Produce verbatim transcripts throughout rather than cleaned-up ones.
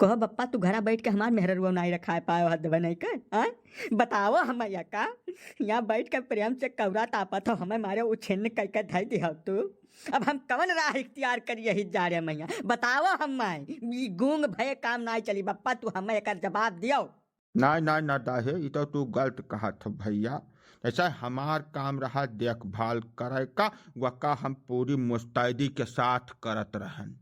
कहो बप्पा, तू घरा बैठ के हमार मेहररुआ नाई रखाए पायो हद बनई के, आय? बताओ हम या का? यहाँ बैठ के प्रेम से कौरा तापत हो, हमें मारे उछिन्न कई के धई दिहो तू। अब हम कवन राह इख्तियार करी यही जाड़े मैया? बताओ हम माई, ई गूंग भये काम नाई चली बप्पा, तू हमें एकर जवाब दियो। नाई, नाई, नरदाहे, ई तो तू गलत कहत हो भैया। जैसे हमार काम रहा देखभाल करे का, वका हम पूरी मुस्तैदी के साथ करत रहन।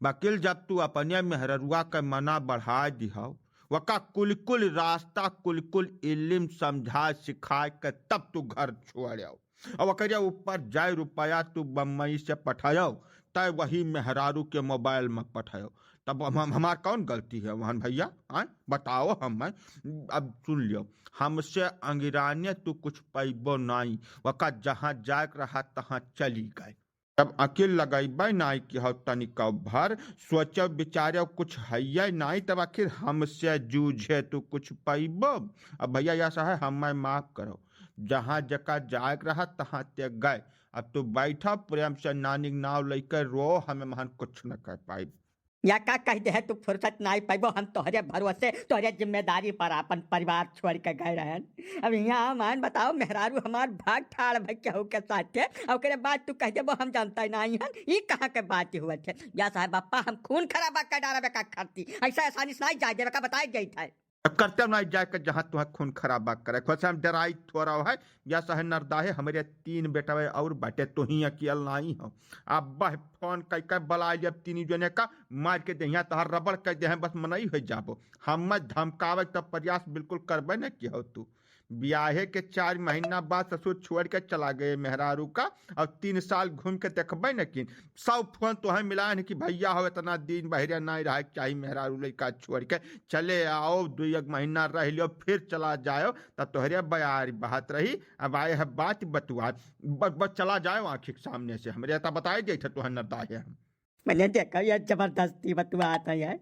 वकील, जब तू अपने मेहररुआ के मना बढ़ाए दिहो, वका कुल कुल रास्ता, कुल कुल इल्म समझाए सिखाए के तब तू घर छोड़्यो। और ओकरे ऊपर जाए रुपया तू बम्बई से पठायो, तय वही मेहरारू के मोबाइल में पठायो। तब हम, हम, हमार कौन गलती है वहन भैया? आय, बताओ हम। अब सुन लियो, हमसे अंगिराने तू कुछ पैबो नाई, वका जहाँ जाए के रहा तहाँ चली गए। तब अकेल लगैबे नाई कि हौ तनिक भर सोचो विचारो, कुछ हैये नाई, तब आखिर हमसे जूझे तू कुछ पैबो? अब भैया या सहे हमें माफ करो, जहाँ जका जाए के रहा तहाँ ते गए। अब तू बैठा प्रेम से नानी के नाव लेकर रो, हमें महन कुछ न कर पाई। या का कह दे है तू, फुर्सत नाई पैबो, हम तोहरे भरोसे, तोहरे जिम्मेदारी पर अपन परिवार छोड़ के गए रहन। अब यहाँ मान बताओ, मेहरारू हमार भाग ठाड़ भई केहू के साथे, और ओकरे बाद तू कह देबो हम जानता ही नहीं हन, ई कहाँ के बात हुआ थे? या साहब बप्पा, हम खून खराबा कर डारबे का खरती, ऐसा आसानी से नहीं जाए देबे का बताए जाइत है। अब करते नहीं जाए के जहाँ तुहाँ खून खराबा करे, खुद से हम डराई थोड़ा है, या सहे नरदाहे, हमरे तीन बेटवे और बाटे, तुही अकेल नाई हो। अब बह फोन कई के बुला लिया तीन जने का, मार के देहिया तोहार रबड़ कर दे हैं, बस मनई हो जाबो। हम धमकावे तो प्रयास बिल्कुल करबे न किहो तू। ब्याहे के चार महीना बाद ससुर छोड़ के चला गए मेहरारू का, और तीन साल घूम के देखबे न किन। सौ फोन तोहे मिलाए हैं कि भैया हो, इतना दिन बहरे नाई रहे के चाही, मेहरारू लइका छोड़ के चले आओ, दू एक महीना रह लियो, फिर चला जाओ, तब तोहरे बयार बहत रही। अब आए है बात बतुआ, ब-, बस चला जाओ आँखी के सामने से, हमरे तो बताए देत है तोहर नरदाहे हम। मैंने देखा ये जबरदस्ती बतुआत है,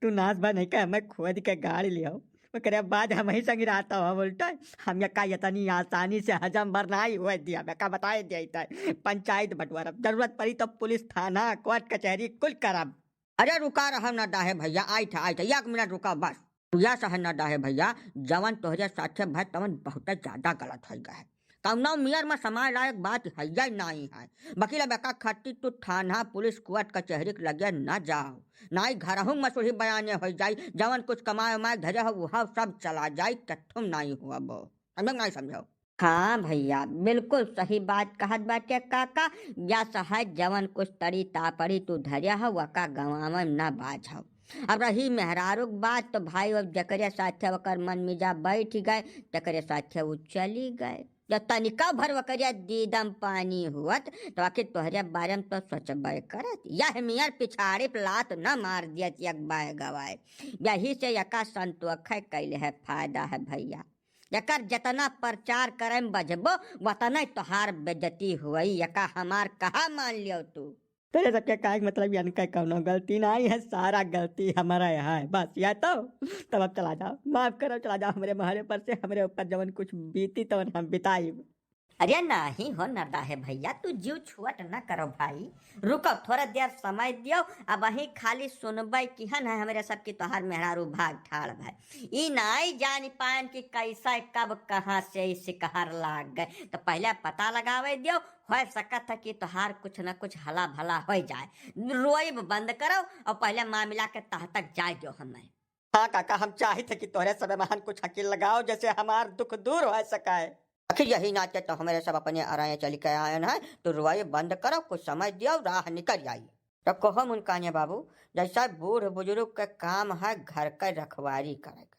तू नास बा नहीं के हमें खोद के गाड़ लियो, ओकरे बाद हम ही संग रहता हो बोलता है। हम ये का इतनी आसानी से हजम भर नाई हुए दिया, मैं का बताए देत है। पंचायत बंटवारा, जरूरत पड़ी तो पुलिस थाना, कोर्ट कचहरी कुल करब। अरे रुका रहो नरदाहे भैया, आइत है, आइत है, एक मिनट रुका बस। या सहे नरदाहे भैया, जवन तोहरे साथे भय तवन बहुत ज्यादा गलत होइ गए है। कौनो मियर में समाए लायक बात है या नाई है। वकील अब एका खातिर तू थाना, पुलिस, कोर्ट, कचहरी के लगे न जाओ। नाई घरहू में सुही बयाने होइ जाई, जवन कुछ कमाए उमाए धरे हो, वह सब चला जाई, कथुम नाई हुआ बो। समझो नाई समझो? हाँ भैया, बिल्कुल सही बात कहत बाटे काका। या सहे जवन कुछ तड़ी तापड़ी तू धरे हो, वका गंवावे न बाझो। अब रही मेहरारू के बात, तो भाई अब जकरे साथे ओकर मन मिजा बैठ गए, तकरे साथे उ चली गए। जब तनिका भर ओकरे दीदम पानी हुअत, तो आखिर तोहरे बारे में तो सोचबे करत। यह मियर पिछाड़ी पे लात न मार दियत एक बाय गवाए। यही से यका संतोख है, कैले है फायदा है भैया। एकर जतना प्रचार करे में बजबो, वतने तोहार बेइज्जती हुई। एका हमार कहा मान लियो तू। तेरे सबके काहे के मतलब, इनका कौनो गलती नाई है, सारा गलती हमारा यहाँ है। बस या तो, तब अब चला जाओ, माफ करो, चला जाओ हमरे महरे पर से, हमरे ऊपर जवन कुछ बीती तवन हम बिताई। अरे नाही हो नरदाहे भैया, तू जीव छुअट न करो भाई, रुको थोड़ा देर समय दियो। अब वही खाली सुनबे किहन है हमरे सब की तोहार मेहरारू भाग ठाड़ भाई। ई नाई जान पायन कि कैसे कब कहाँ से ई सिकहर लाग गए, तो पहले पता लगावे दियो। हो सकत है कि तोहार कुछ न कुछ हला भला हो जाए। रोइब बंद करो और पहले मामला के तह तक जाए दियो हमें। हाँ काका, हम चाहित है कि तोहरे सबे महन कुछ हकील लगाओ, जैसे हमार दुख दूर हो सकाए। आखिर यही नाते तो हमरे सब अपने अराए चल के आयन है, तो रोए बंद करो, कुछ समय दियो, राह निकल जाई। तो कहो मुनकाने बाबू, जैसा बूढ़ बुजुर्ग के काम है घर के रखवारी करे के,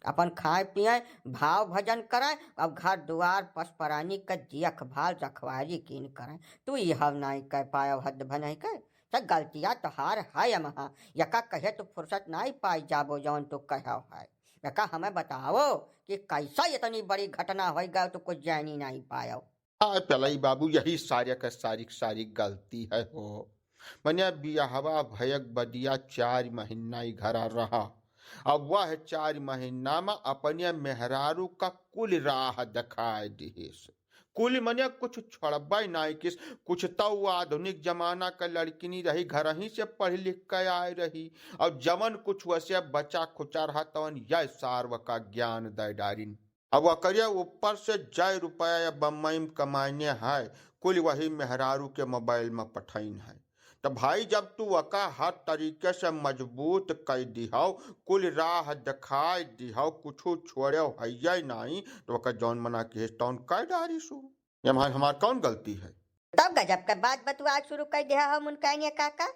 अपन खाए पिए, भाव भजन करे, अब घर दुआर पस प्राणी के देखभाल रखवारी कीन करे, तू यह नाई कर पायो हद भनई के। तो गलतिया तोहार है अमहा, यका कहे तू फुर्सत नाई पाई जाबो जौन तू कहो है। यका हमें बताओ कि कैसा इतनी बड़ी घटना होई गयो तू कुछ जानी नाई पायो। हाँ, पेलई बाबू, यही सारे के सारी के सारी गलती है हो। मने बियाहवा भयक बदिया चार महीना ही घरा रहा। अब वह चार महीना में अपने मेहरारू का कुल राह दिखाए दिहिस, कुल मने कुछ छोड़बै नाई किस। कुछ तौ वो आधुनिक जमाना क लड़किनी रही, घरहीं से पढ़ि लिख के आए रही, अउर जवन कुछ वसे बचा खुचा रहा तवन यह सार वका ज्ञान दै डारिन। अब वकरे ऊपर से जय रुपया या बम्बई में कमाइने है, कुल वही मेहरारू के मोबाइल में पठाइन है। त भाई, जब तू वका हर तरीके से मजबूत कइ दिहौ, कुल राह देखाइ दिहौ, कुछु छोड़े हइये नाई, त वका जौन मना किहिस तौन कइ डारिसु। ये हमार, हमार कौन गलती है? तब गजब के बात बतुआ शुरू कइ दिहा हो मुनकाइने काका।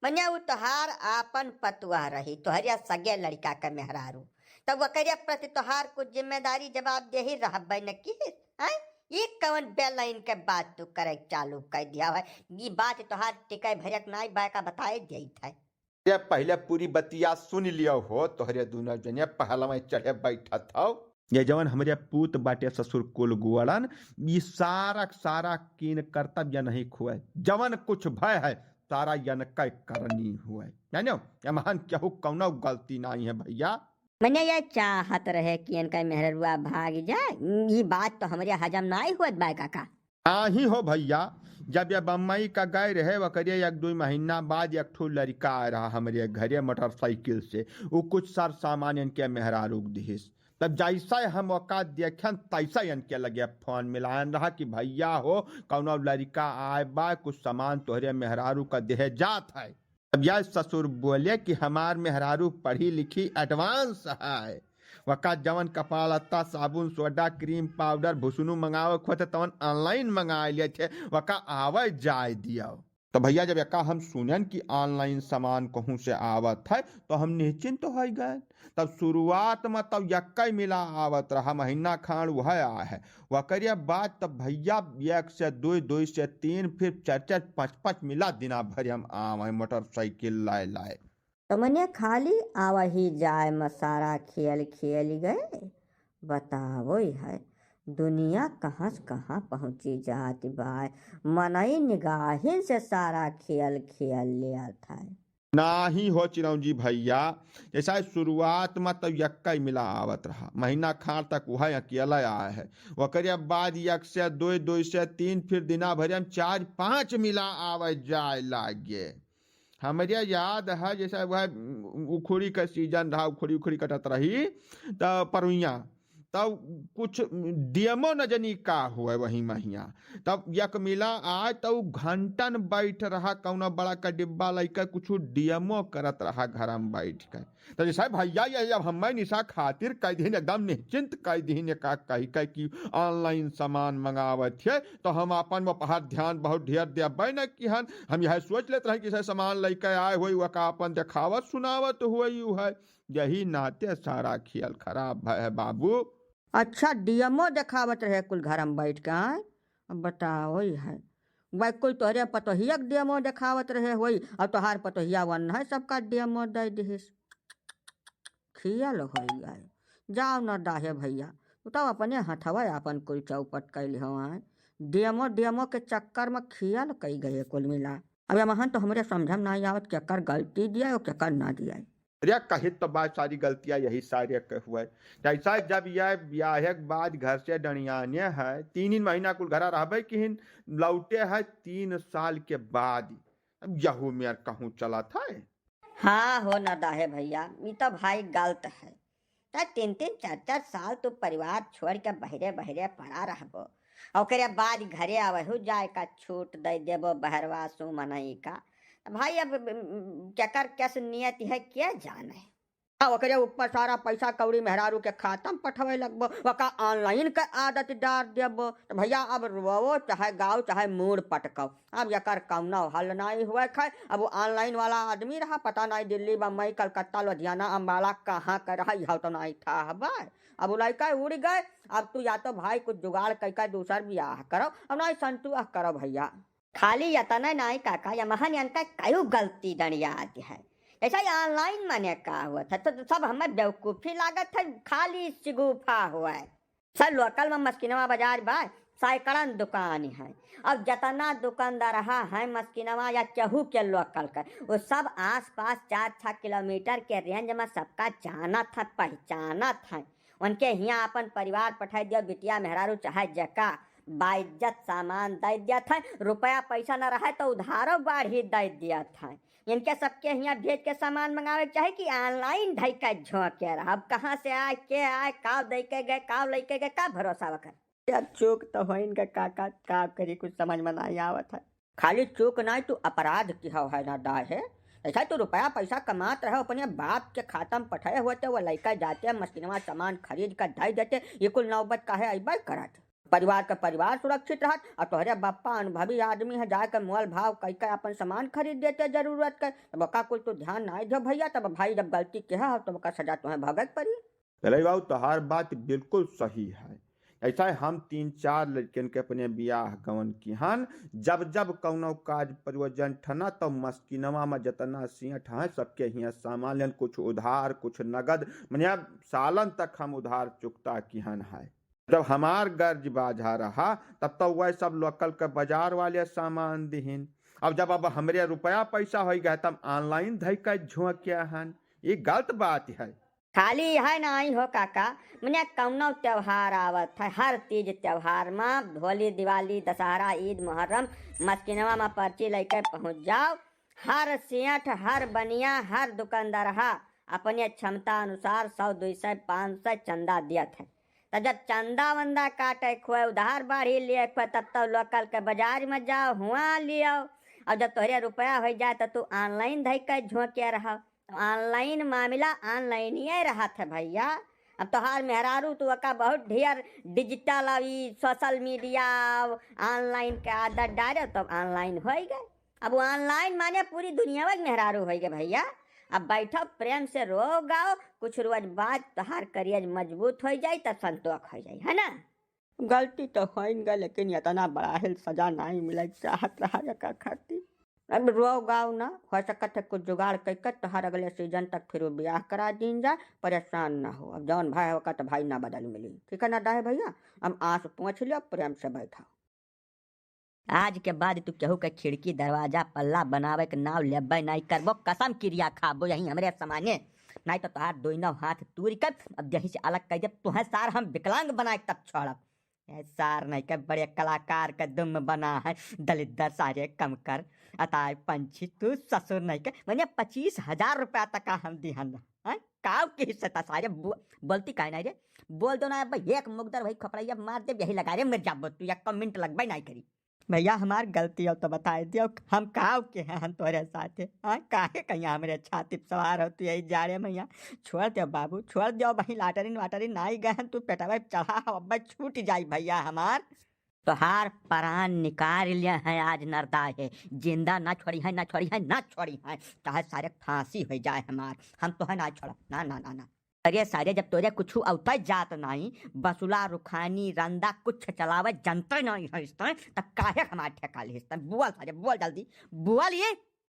मने उ तोहार आपन पतुआ रही, तोहरे सगे लड़िका के मेहरारू, तब ओकरे प्रति तोहार कुछ जिम्मेदारी जवाबदेही रहबे न किहिस, हैं? ई कवन बेलइन के बात तू करे चालू कइ दिहा है? ई बात तोहार टिकै भरक नाई बाय का बताए देत है। ये पहिले पूरी बतिया सुनि लियो हो, तोहरे दूनो जने पहलवा चढ़े बैठत हौ। ये जवन हमरे पूत बाटे ससुर कुल गुआड़न, ई सारा क सारा कीन करतब यनहीं खुए। जवन कुछ भय है, सारा यनकै करनी हुए। जानो, एमहन केहू कौनो गलती नाई है भइया। मने ये चाहत रहे कि इनका मेहररुआ भाग जाए, ई बात तो हमरे हजम नाई होत बाय काका। नाहीं हो भइया, जब ये बम्बई का गए रहे, वकरे एक दुइ महीना बाद एक ठो लड़िका आए रहा हमरे घरे मोटरसाइकिल से। उ कुछ सर सामान इनके मेहरारू क दिहिस। तब जैसे हम ओका देखेन, तैसे इनके लगे फोन मिलायन रहा कि भइया हो, कौनो लड़िका आए बा, कुछ सामान तोहरे मेहरारू का देहे जात है। अब यह ससुर बोले कि हमार मेहरारू पढ़ी लिखी advance है, वका जवन कपड़ा लत्ता, साबुन, सोडा, क्रीम, पाउडर, भुसुनु मंगावे क होत है, तवन online मंगाए लेत है, वका आवे जाए दियो। तो भइया, जब एका हम सुनेन कि online सामान कहूँ से आवत है, तो हम निश्चिंत होइ गए। तब शुरुआत में तब यक्कै मिला आवत रहा, महीना खांड़ वह आए है। वकरे बाद तब भइया एक से दुइ, दुइ से तीन, फिर चार चार, पाँच पाँच मिला दिना भर हम आवे मोटरसाइकिल लाए लाए। तो मने खाली आवही जाए में सारा खेल खेल गए। बतावो है, दुनिया कहाँ से कहाँ पहुँची जात बाय। मनई निगाहिन से सारा खेल खेल लेत है। नाहीं हो चिरौंजी भइया, जैसा शुरुआत में तो यक्कै मिला आवत रहा, महीना खांड़ तक वह अकेला आए है। ओकरे बाद एक से दुइ, दुइ से तीन, फिर दिना भर में चार पाँच मिला आवे जाए लागे। हमरे याद है, जैसे वह उखड़ी का सीजन रहा, उखड़ी, उखड़ी कटत रही, त परुइया, तब कुछ डेमो न जनी का हुए वही महिया। तब एक मिला आए, त उ घंटन बैठ रहा, कौनो बड़ा का डिब्बा लइके कुछ डेमो करत रहा घर में बैठ के। तो जैसे भइया, ये अब हमें निशा खातिर कह दीन, एकदम निश्चिंत कह दीन, का कही कह कि online सामान मंगावत है, तो हम आपन वो पहाड़ ध्यान बहुत ढेर देबे न किहन। हम यह सोच लेत रहे कि जैसे सामान लइके आए होई, वका आपन देखावत सुनावत होई, उ है, यही नाते सारा खेल खराब भय है बाबू। अच्छा, डेमो देखावत रहे कुल घर में बैठ के, आय? अब बताओ ही है, वह कुल तोहरे पतोहिया के डेमो देखावत रहे होई, और तोहार पतोहिया वन है, सबका डेमो दे दिहिस। खियल होई गए। जाओ न दाहे भइया, तू तो अपने हथवा आपन कुल चौपट कैल हो आए। डेमो, डेमो के चक्कर में खियल कई गए कुल मिला। अब एमहन तो हमरे समझ में नाई आवत, केकर गलती दिया और केकर ना दिया। अरे कहित तो बात सारी गलतियाँ यही सारे के हुए। जैसा जब यह ब्याहे के बाद घर से डणियाने है, तीन ही महीना कुल घरा रहबे किहिन, लौटे है तीन साल के बाद। अब यहू मेर कहूँ चलत है। हाँ हो न दाहे भइया, ई तो भाई गलत है। त तीन तीन चार चार साल तू परिवार छोड़ के बहरे बहरे पड़ा रहबो, ओकरे बाद घरे आवहु जाए का छूट दे देबो बहरवा सु मनई का। त भाई अब, उम, केकर कैस नियत है के जाने। आ ओकरे ऊपर सारा पैसा कौड़ी मेहरारू के खाता में पठवे लगबो, ओका online के आदत डार देबो। त भइया अब रोवो चाहे गाओ चाहे मूड़ पटकाओ, अब एकर कौनो हल नाई हुए खाए। अब वो online वाला आदमी रहा, पता नाई दिल्ली, बम्बई, कलकत्ता, लुधियाना, अम्बाला कहाँ का रहा, यह तो नाई था हबाय। अब वो लइका उड़ गए, अब तू या तो भाई कुछ जुगाड़ कइके दूसर बियाह करो, अब नाई संतुआ करो भइया। खाली यतने नाई काका, यमहन यनका कयू गलती डंडियात है। जैसा ये online मने का हुआ था, तो, तो सब हमें बेवकूफी लागत है, खाली सिगुफा हुआ है। सर, local में मस्किनवा बाजार बा, सैकड़न दुकान है। अब जतना दुकानदार रहा है मस्किनवा या केहू के local का, वो सब आसपास चार छः किलोमीटर के range में सबका जानत है, पहचानत है। उनके हियाँ अपन परिवार पठाई दियो, बिटिया मेहरारू चाहे जेका, बाइज्जत सामान दइ दियत है, रुपया पैसा न रहे तो उधारो बाढ़ी दइ दियत है। इनके सबके हियाँ भेज के सामान मंगावे के चाही कि online धइ के झोंके रहा? अब कहाँ से आए, के आए, का दइ के गए, का लइके गए, का भरोसा वकर? यार, चूक तो होइन गा काका, का करी, कुछ समझ में नाहीं आवत है। खाली चूक नाहीं, तू अपराध किहौ है नरदाहे। ऐसा तू रुपया पैसा कमात रहे, अपने बाप के खाता में पठाए होते, वो लइका जाते, मस्किनवा सामान खरीद कर दइ देते, ये कुल नौबत काहे अइबे करत? परिवार के परिवार सुरक्षित रहत, और तोहरे बप्पा अनुभवी आदमी है, जाके मोल भाव कइ के अपन सामान खरीद देते जरूरत के, तब का कुल तू ध्यान नाहीं दियो भइया। तब भाई जब गलती किहा हो, तब का सजा तुम्हें भोगे के पड़ी। चले बाबू, तोहार बात बिल्कुल सही है। ऐसा है, हम तीन चार लड़कन के अपने बियाह गवन किहन, जब जब कौनो काज प्रयोजन ठना, तो मस्किनवा में जतना सियठ है, सबके हियाँ सामान लेन, कुछ उधार, कुछ नगद, मने अब सालन तक हम उधार चुकता किहन है। जब हमार गर्ज बाझा रहा, तब तो वह सब local के बाजार वाले सामान दिहिन। अब जब अब हमरे रुपया पैसा होइ गए, तब online धइ के झोंके हन, ये गलत बात है। खाली है नाहीं हो काका, मने कौनो त्योहार आवत है, हर तीज त्योहार में, होली, दिवाली, दशहरा, ईद, मुहर्रम, मस्किनवा में पर्ची लइके पहुँच जाओ। हर सेठ, हर बनिया, हर दुकानदारहा अपने क्षमता अनुसार सौ, दुई सौ, पाँच सौ चंदा दियत है। त जब चंदा वंदा काटे खोए, उधार बाढ़ी लिए खोए, तब तो local के बाजार में जाओ, हुआँ लियो। और जब तोहरे रुपया होइ जाए, तो तू online धइ के झोंके रहो। तो online मामला online ही रहत है भइया। अब तोहार मेहरारू तू ओका बहुत ढेर digital, अब ई social media, अब online के आदत डारे, तब online होइ गए। अब online माने पूरी दुनिया में मेहरारू होइ गए भइया। अब बैठो, प्रेम से रो गाओ, कुछ रोज बाद तोहार करेज मजबूत होइ जाई, तब संतोष होइ जाई, है ना? गलती तो होइन गा, लेकिन इतना बड़ा हिल सजा नाहीं मिले चाहत रहा एका खातिर। अब रो गाओ ना, हो सकत है कुछ जुगाड़ कइके तोहार अगले season तक फिर बियाह करा दीन जाए, परेशान ना हो। अब जौन भाई होगा तो भाई ना बदल मिली, ठीक है नरदाहे भइया? अब आँस पोंछ लियो, प्रेम से बैठा। आज के बाद तू केहू के खिड़की, दरवाजा, पल्ला बनावे के नाव लेबे नाहीं करबो, कसम किरिया खाबो यहीं हमरे समाने, नाहीं तो तोहार दोनों हाथ तूर के अब यहीं से अलग कइ देब, तुहें सार हम विकलांग बनाए के तब छोड़ब। ए सार नाहीं के बड़े कलाकार के दुम बना है, दलिद्दर सारे कम कर, अताय पंछी तू ससुर नाहीं के, मने पच्चीस हजार रुपया तक का हम दिहन, हैं? काव के हिस्से ता सारे बो-, बोलती काहे नाहीं रे? बोल दो ना अब एक मुगदर वही खपड़ैया मार देब, यही लगा रे मर जाबो तू, एक मिनट लगबे नाहीं करी। भइया हमार गलती हो तो बताए दियो, हम काव के हैं हम तोहरे साथे, हाँ? काहे कहीं हमरे छाती पे सवार हो तू यही जाड़े में यहाँ? छोड़ दियो बाबू, छोड़ दियो, वहीं लाटरिन वाटरिन नाहीं गए हैं, तू पेटवा पे चढ़ा हो, अब छूट जाई भइया हमार। तोहार प्राण निकाल लिया है आज नरदाहे, जिंदा ना छोड़ी है, ना छोड़ी है, ना छोड़ी है, चाहे सारे फांसी होइ जाए हमार, हम तोहे ना छोड़ब, ना, ना, ना, ना। अरे सारे, जब तोरे कुछ अवते जात नाहीं, बसुला, रुखानी, रंदा कुछ चलावे जनते नाहीं है इस तरह, तब काहे हमार ठेका लिहिस तब? बोल सारे, बोल जल्दी, बोल ये।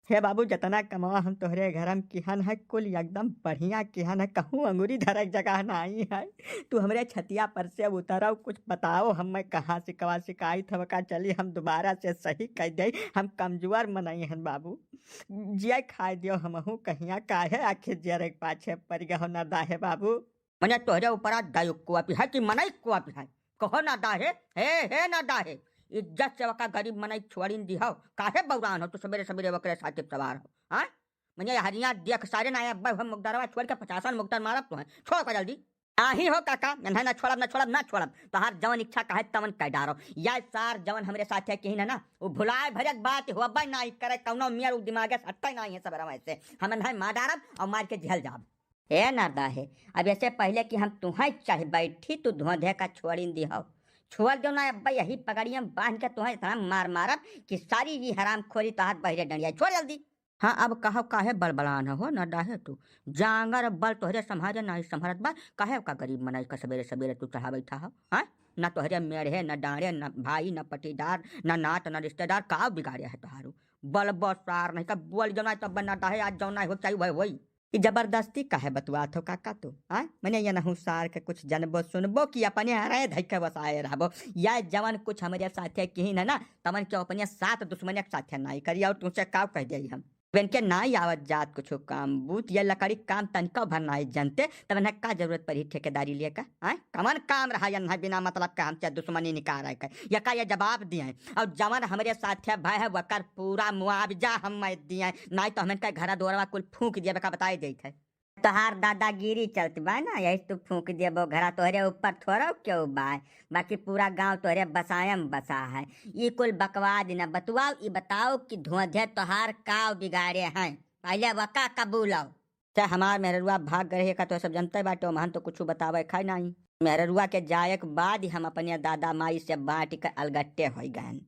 हे बाबू, जतना कमवा हम तोहरे घर में किहन है, कुल एकदम बढ़िया किहन है, कहूँ अंगुरी धरे के जगह नाहीं है। तू हमरे छतिया पर से उतरो, कुछ बताओ, हम मैं कहाँ से कवा शिकायत हम का चली, हम दोबारा से सही कइ दे, हम कमजोर मनई हन बाबू। जिया खाए दियो हमहू कहिया, काहे आखिर जियरे के पाछे पड़ गए हो नरदाहे बाबू? मने तोहरे ऊपर आज दायु कुआपी है कि मनई कुआपी है? कहो नरदाहे, हे, हे नरदाहे, इज्जत से वका गरीब मनई छोड़िन दिहो, काहे बौरान हो तू सबेरे सबेरे वकरे साथे सवार हो, हाँ? मने हरिया देख सारे ना, अब हम मुगदरवा छोड़ के पचासन मुगदर मारब तुहें, छोड़ का जल्दी। नाही हो काका, ना, ना छोड़ब, ना छोड़ब, ना छोड़ब। तोहार जवन इच्छा कहे तवन कह डारो। या सार जवन हमरे साथे किहिन है ना, वो भुलाए भरे के बात होबे नाही करे, कौनो मियर उ दिमागे से हटते नाही है सब रवा से। हम नहीं मार डारब और मार के जेल जाब। ए नरदाहे, अब ऐसे पहले कि हम तुहें चाहे बैठी, तू धोधे का छोड़िन दिहो। छोड़ दो ना, अब यही पगड़िया में बांध के तुहें इतना मार मारब कि सारी ये हरामखोरी तोहार बहिरे डंडिया। छोड़ जल्दी। हाँ, अब कहो काहे बड़बड़ान हो नरदाहे तू? जांगर बल तोहरे संभारे नाही संभरत बा, काहे का गरीब मनई का सबेरे सबेरे तू चढ़ा बैठा हो? हाँ? ना तोहरे मेढ़े, ना डांड़े, ना भाई, ना पटीदार, ना नात, ना रिश्तेदार, का बिगाड़े है तोहारू? बल बसार नहीं का बोल जौना तब नरदाहे, आज जौना हो चाहे वह होई। ई जबरदस्ती काहे बतुआत हो काका तू? हाँ? मने ये नहु सार के कुछ जनबो सुनबो कि अपने हरे धई के बसाए रहबो? या जवन कुछ हमरे साथे किहिन है ना, तवन के अपने साथ दुश्मन के साथे नाई करी और तुमसे का कह देई हम? इनके नाई आवत जात कुछ काम बूत, ये लकड़ी काम तनिको भर नाई जनते, तब इन्हें का जरूरत पड़ी ठेकेदारी लेके? आय, कवन काम रहा इन्हें बिना मतलब के हमसे दुश्मनी निकाल रहे के? ये का ये जवाब दिए? और जवन हमरे साथे भय है वकर पूरा मुआवजा हम मैं दिए, नाई तो हम इनका घर दुआरवा कुल फूंक दिए, का बताई देत है। तोहार दादागिरी चलत बा ना, यही तू फूंक देबो घरा, तोहरे ऊपर थोड़ा क्यों बा, बाकी पूरा गांव तोहरे बसायम बसा है। ई कुल बकवाद न बतुआओ, ई बताओ कि धुआंधे तोहार काव बिगाड़े हैं, पहले वका कबूलाओ। चाहे हमार मेहररुआ भाग गए का तो सब जनते बाटे, ओमहन तो कुछ बतावे खाए नहीं। मेहररुआ के जाए के बाद ही हम अपने दादा माई से बांट के अलगट्टे हो गए।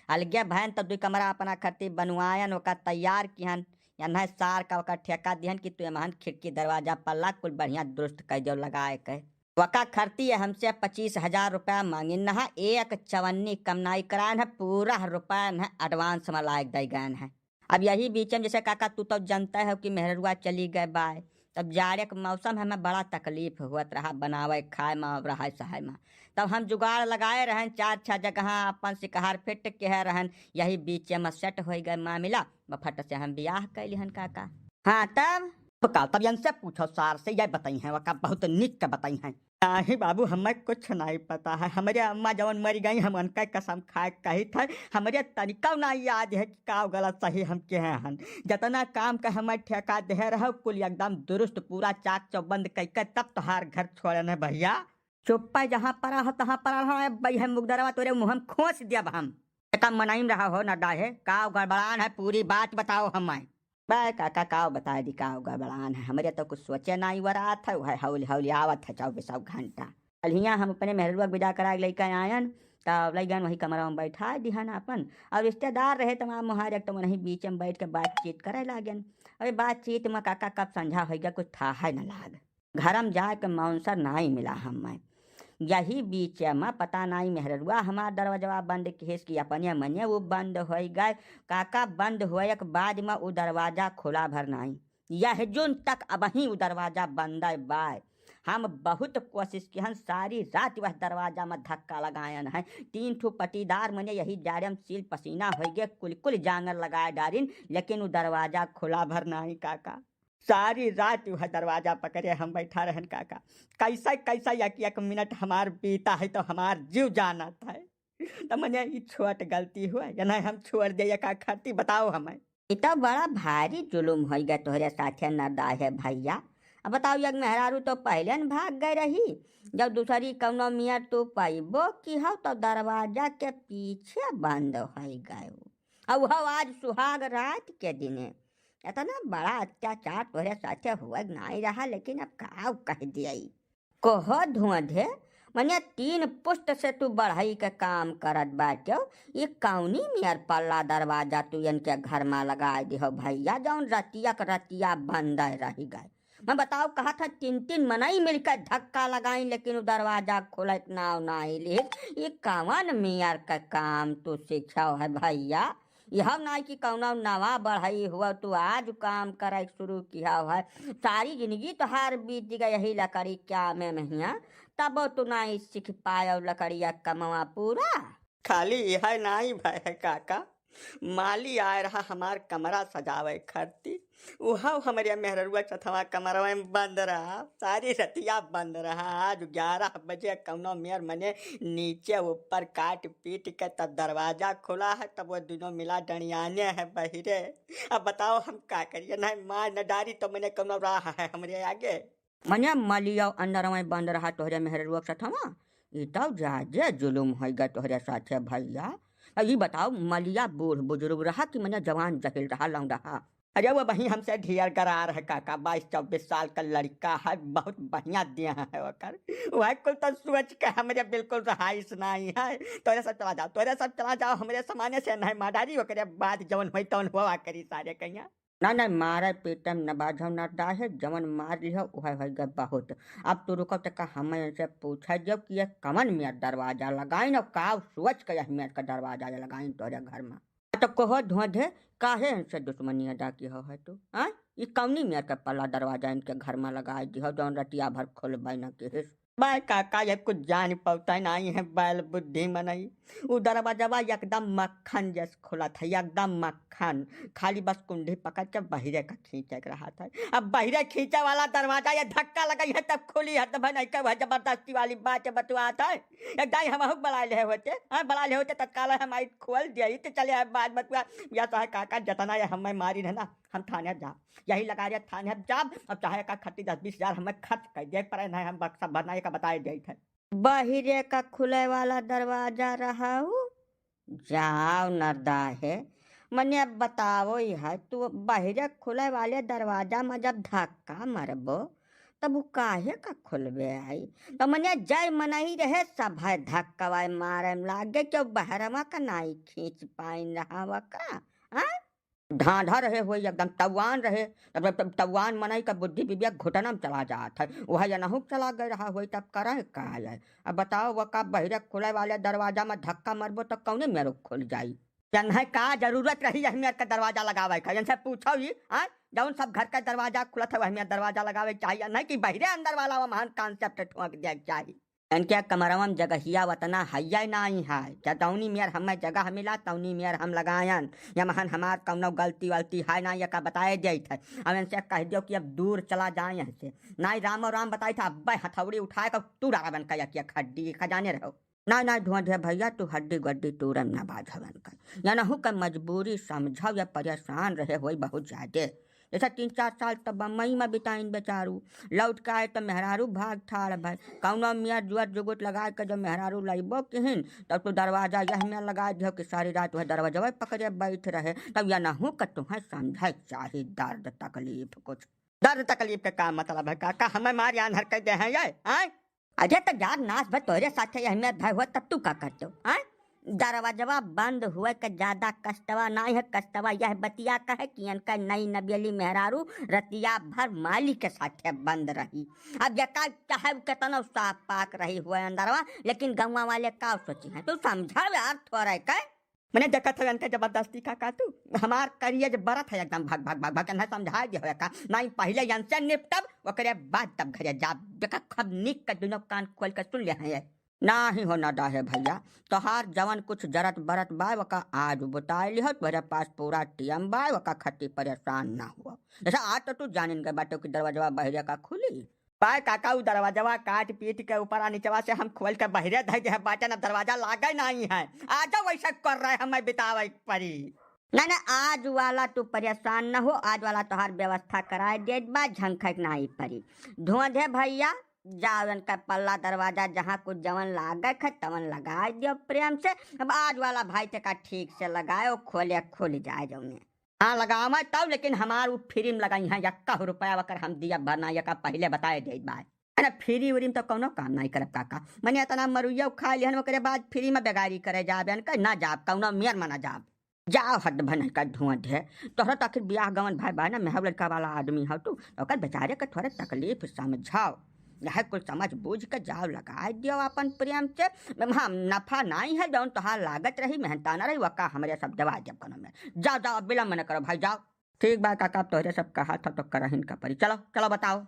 अलगे भयन तो दुई कमरा अपना खरती बनवायन, ओका तैयार किहन, एन्है सार का ओकर ठेका दिहन कि तू एमहन खिड़की दरवाजा पल्ला कुल बढ़िया दुरुस्त कर दियो लगाए के। वका खरती है हमसे पच्चीस हजार रुपया मांगिन नहा, एक चवन्नी कम नाई करायन है, पूरा रुपया न advance में लायक दे गयन है। अब यही बीच में जैसे काका तू तो जनते हो कि मेहररुआ चली गए बाय, तब जाड़े के मौसम है, हमें बड़ा तकलीफ हुअत रहा बनावे खाए में और रहाय सहाय में। तब हम जुगाड़ लगाए रहन चार छह जगह अपन सिकहार फिट के है रहन, यही बीच में set हो गए मामला। बफट से हम बियाह कैली हन काका। हाँ तब? का तब इनसे पूछो सार से, ये बताई है वका बहुत निक के बताई है। नहीं बाबू, हमें कुछ नहीं पता है। हमरे अम्मा जवन मर गई, हम उनका कसम खाए कही थे, हमरे तनिका ना याद है कि का गलत सही हम के हैं हन। जितना काम का हमें ठेका दे रहो, कुल एकदम दुरुस्त पूरा चाक चौबंद कई के तब तोहार घर छोड़न है भैया। चुप्पा जहाँ पड़ा हो तहाँ पड़ा रहो, ए बई है मुगदरवा तोरे मुँह में खोस दियब हम। एका मनई में रहा हो न डाहे, का गड़बड़ान है पूरी बात बताओ हमें। बे काका काव बताए दी काव गड़बड़ान है, हमरे तो कुछ सोचे नाई वरात है, वह हौली हौली आवत है चौबीसों घंटा। कल हियाँ हम अपने मेहरुआ के विदा करा के लइके आयन, तब लइगन वही कमरा में बैठा दिहन अपन, और रिश्तेदार रहे तमाम मुहार, एक तो वहीं बीच में बैठ के बातचीत करे लागन। अरे बातचीत में काका कब संझा हो गया कुछ था है न लाग। घर में जाए के मौसर नाई मिला हमें। यही बीच में पता नाई मेहररुआ हमार दरवाजवा बंद किहिस कि अपने मने वो बंद होई गए। काका बंद होए के बाद में वो दरवाजा खुला भर नाई। यह जून तक अबहीं वो दरवाजा बंद बाय। हम बहुत कोशिश किहन, सारी रात वह दरवाजा में धक्का लगायन है। तीन ठो पटीदार मने यही जाड़े में सील पसीना होई गए, कुल कुल जांगर लगाए डारिन, लेकिन वो दरवाजा खुला भर नाई काका। सारी रात वह दरवाजा पकड़े हम बैठा रहन काका। कैसे कैसे एक एक मिनट हमार बीता है तो हमार जीव जानत है। तो मने ई छोट गलती हुआ, या नहीं हम छोड़ दे या का खरती बताओ हमें। ई तो बड़ा भारी जुलुम होई गए तोहरे साथे नरदाहे भैया। अब बताओ एक मेहरारू तो पहले न भाग गए रही, जब दूसरी कौनो मियर तू पैबो की हो तो दरवाजा के पीछे बंद होई गए। अब हो आज सुहाग रात के दिने इतना बड़ा अत्याचार तोहरे साथे हुए नाई रहा, लेकिन अब का कह दिया। कहो धुआंधे, मने तीन पुस्त से तू बढ़ई के काम करत बाट्यो, ये कौनी मियर पल्ला दरवाजा तू इनके घर में लगाए दिहो भैया, जौन रतिया के रतिया बंद रह गए। मैं बताओ, कहा था तीन तीन मनई मिलकर धक्का लगाई, लेकिन उ दरवाजा खोलत नाव नाई लिहिस। ये कवन मियर का काम तू सीखो है भैया? यह नाई कि कौनो नवा बढ़ई हुआ, तू आज काम करे शुरू किया है। सारी जिंदगी तोहार बीत गई यही लकड़ी क्या में महिया, तबो तू नाई सीख पायो लकड़िया कमवा पूरा। खाली यह नाई भय है काका, माली आए रहा हमार कमरा सजावे खरती, उहव हमरे मेहररुआ चथवा कमरवा में बंद रहा, सारी रतिया बंद रहा। आज ग्यारह बजे कौनो मेर मने नीचे ऊपर काट पीट के तब दरवाजा खुला है, तब वो दोनों मिला डणियाने है बहिरे। अब बताओ हम का करिए, नहीं मार न डारी तो मने कौनो राह है हमरे आगे। मने मलियो अंदर में बंद रहा तोहरे मेहररुआ के साथवा, ई तब जादे जुलुम होई गए तोहरे साथे भैया। अब ई बताओ, मलिया बूढ़ बुजुर्ग रहा कि मने जवान जहिल रहा, लौंडा रहा? अरे वो वही हमसे ढेर गरार है काका, बाईस चौबीस साल का लड़का है, बहुत बढ़िया देह है ओकर। वह कुल तो सोच के हमरे बिल्कुल रहाइश नहीं है। तोरे सब चला जाओ, तोरे सब चला जाओ, हमरे सामने से नहीं माडारी, ओकरे बाद जवन होई तवन होवा करी सारे कहिया। ना, ना, मारे पीटे में न बाझो न डाहे, जवन मार लिहो, उहे होई गए बहुत। अब तू रुको, तका हम इनसे पूछा जब कि ये कवन मियर दरवाजा लगाइन और का सोच के यह मियर का दरवाजा लगाइन तोरे घर में। तो कहो धोधे, काहे इनसे दुश्मनी अदा की हो है तू? हाँ? ई कौनी मियर का पल्ला दरवाजा इनके घर में लगाए दिहो, जौन रतिया भर खोलबे न किहिस? बाय काका, ये कुछ जान पउतै नाहीं है, बैल बुद्धि मनई। उ दरवाजवा एकदम मक्खन जस खुलत है, एकदम मक्खन। खाली बस कुंडी पकड़ के बहिरे का खींचे के रहत है। अब बहिरे खींचे वाला दरवाजा ये धक्का लगई है तब खुली है, तब नहीं कब है जबरदस्ती वाली बात बतुआत है। एक दाई हमहू के बलाए ले होते, हाँ, बलाए ले होते तत्काल हम आई खोल दिया, तो चले आए बात बतुआ। या तो है काका, जतना ये हमें मारी है ना, हम थाने जा, यही लगा रहे थाने अब जाब, अब चाहे का खट्टी दस बीस हजार हमें खर्च कर दे, पर नहीं हम बक्सा भरना, ये का बताए देत है। बहिरे का खुले वाला दरवाजा रहा हु, जाओ नरदा है। मने अब बताओ ही है, तू बहिरे खुले वाले दरवाजा में जब धक्का मरबो, तब उ काहे का खुलबे आई? तो मने जय मनई रहे, सब है धक्कवा मारे में लागे, क्यों बहरवा का नाई खींच पाइन रहा वा का? हाँ? ढांढा रहे होई, एकदम तवान रहे। तब, तब, तब तवान मनई का बुद्धि विवेक घुटना में चला जात है, वह यनहु चला गए रहा होई, तब करे का है? अब बताओ, वो का बहिरे खुले वाले दरवाजा में धक्का मरबो तो कौने मेरे खुल जाई? यन्हे का जरूरत रही यह मेर का दरवाजा लगावे का? इनसे पूछो ही, हाँ? जौन सब घर का दरवाजा खुलत है, वह मेर दरवाजा लगावे के चाहिए, नहीं कि बहिरे अंदर वाला वो महान concept ठोक दिया के चाहिए। इनके कमरवा में जगहिया वतना हइये नाहीं है। जतौनी मेर हमें जगह मिला, तौनी मेर हम लगायन। ये महन हमार कौनो गलती वलती है ना, ये का बताए देत है। अब इनसे कह दियो कि अब दूर चला जाए यहाँ से। नाहीं रामो राम बताई था, अब्बे हथौड़ी उठाए का तू डारा बन का यकिया हड्डी खजाने रहो। नाहीं, नाहीं, धुआं धे भैया, तू हड्डी गड्डी तूरम ना बाझवन कर। यनहु का मजबूरी समझो, या परेशान रहे होई बहुत ज्यादे। जैसे तीन चार साल तो बम्बई में बिताइन बेचारू, लौट के आए तो मेहरारू भाग ठाड़ भाई। कौनो मियाँ जुआर जुगुत लगा के जो मेहरारू लइबो किहिन, तब तू दरवाजा यह में लगा दियो कि सारी रात वह दरवाजा पकड़े बैठ रहे। तब यनहु का तुम्हें समझे चाही दर्द तकलीफ कुछ। दर्द तकलीफ के का मतलब है काका? हमें मार यान हर कर दे हैं ये, आय? अरे तो यार नाश भर तोरे साथे यह में भाई हो तब तू का करते हो, आय? दरवाजवा बंद हुए के ज्यादा कष्टवा नाहीं है, कष्टवा यह बतिया का है कि इनका नई नबेली मेहरारू रतिया भर माली के साथे बंद रही। अब यका चाहे उ केतनो साफ पाक रही हुए अंदरवा, लेकिन गौवा वाले का सोची हैं? तू समझाओ यार थोड़े के। मने देखत हो इनके जबरदस्ती का, का तू? हमार करिए जे बरत है एकदम भग, भग, भग, भग, इन्हें समझाए दे हो का? नाहीं पहिले इनसे निपटब, ओकरे बाद तब घरे जाब। देखा खूब नीक के दुनो कान खोल के सुन ले हैं ये। नाहीं हो नदा है भैया, तोहार जवन कुछ जरत बरत बा, वका आज बुताए लिहो, तोहरे पास पूरा टीएम बा, वका खती परेशान ना हुआ। जैसे आज तो तू जानिन गए बाटो कि दरवाजवा बहिरे का खुली। बाय काका, उ दरवाजवा काट पीट के ऊपर आ निचवा से हम खोल के बहिरे धइ दे बाटन, अब दरवाजा लागे नाहीं है। आजा वैसे कर रहे हमें बितावे के परी। ना, ना, आज वाला तू परेशान न हो, आज वाला तोहार व्यवस्था कराए देत बा, झंखक नाहीं परी। धुआं धे भैया, जाओ इनका पल्ला दरवाजा जहाँ कुछ जवन लागत है तवन लगाए दियो प्रेम से। अब आज वाला भाई ते का ठीक से लगाए, वो खोले खुल जाए जौने। हाँ लगावे तब, लेकिन हमार उ फ्री में लगाई है, यक्का रुपया वकर हम दिया भरना, यका पहिले बताए देत बा। है ना, फ्री उरी में तो कौनो काम नाहीं करब काका। मने इतना मरुइया खा लिहन, ओकरे बाद फ्री में बेगारी करे जाबे, इनका ना जाब, कौनो मेर में ना जाब। जाओ हद भनई का धुआं धे। तोहरा तो आखिर बियाह गवन भाई बा ना, मेहर लड़का वाला आदमी हो तू, तो ओकर बेचारे के थोड़े तकलीफ समझाओ। यह कुल समझ बूझ के जाओ लगाए दियो अपन प्रेम से। हम नफा नाहीं है, जौन तोहार लागत रही, मेहनताना रही, वका हमरे सब दवा देब कोनो में। जाओ, जाओ, अब विलम्ब न करो भाई, जाओ। ठीक बा काका, अब तोहरे सब कहा था तो करहिन का परी। चलो, चलो बताओ।